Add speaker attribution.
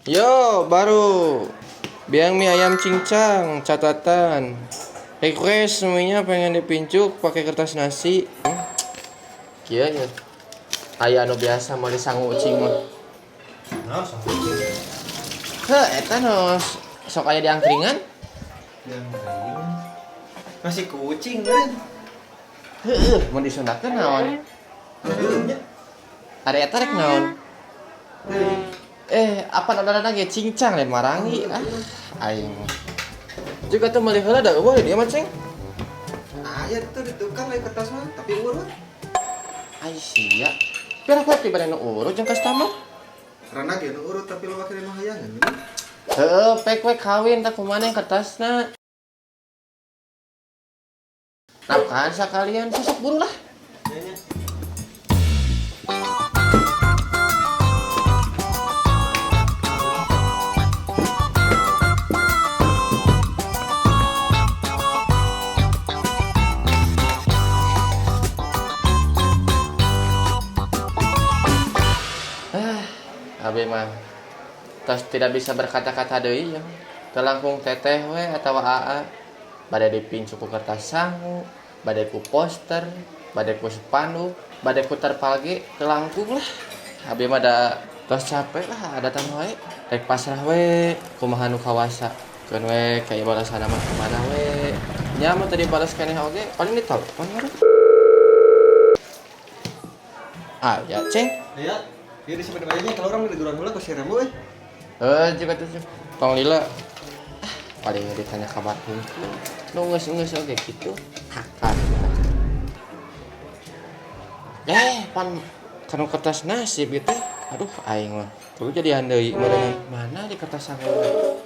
Speaker 1: Yo, baru. Biang mie ayam cincang, catatan. Request semuanya pengen dipincuk pakai kertas nasi. Kieu ya. Aya anu biasa meuli sangu ucing mah.
Speaker 2: Nah, sangu ucing.
Speaker 1: Heh, eta nu sok aya di angkringan.
Speaker 2: Di angkringan. Nasi kucing kan.
Speaker 1: Heeh, mun disundakeun naon?
Speaker 2: Heueuh nya.
Speaker 1: Ada eta rek naon? Apa orderan ge cincang lain marangi ah. Aing. Juga tuh meuli heula da eueuh dia mah, Ceng.
Speaker 2: Aya tuh di tukang lain kertas mah, tapi urut.
Speaker 1: Ai sia. Pira kopi bade nu urut jeung customer?
Speaker 2: Karena ge nu urut tapi loba kene nu hayangan.
Speaker 1: Heeh, pek we kawin tak kumaha yang kertasna. Napkahan sakalian sosok buru lah.
Speaker 2: Nya.
Speaker 1: Abi mah tos tidak bisa berkata-kata deui ya. Teu langkung teteh we atawa aa. Bade dipincu ku kertas sangu, bade ku poster, bade ku spanduk, bade ku terpal ge teu langkung lah. Abi mah da tos capek lah adatan wae. Rek pasrah we kumaha nu kawasa. Keun we kayak balasan mah kumaha we. Nya mah tadi balas keneh oge paling ditelepon meureun. Ah ya, Ceng.
Speaker 2: Iya. Dia di simpen aja kalau orang di duran heula ku si Rembo euy.
Speaker 1: Juga tuh, Ceng. Tong lila. Ah, paling ditanya kabar hungkul. Nu geus-geus oge kitu. Hakan. Pan kanu kertas nasib gitu. Aduh, aing mah. Tuh jadi deui meureun mana di kertas sangu.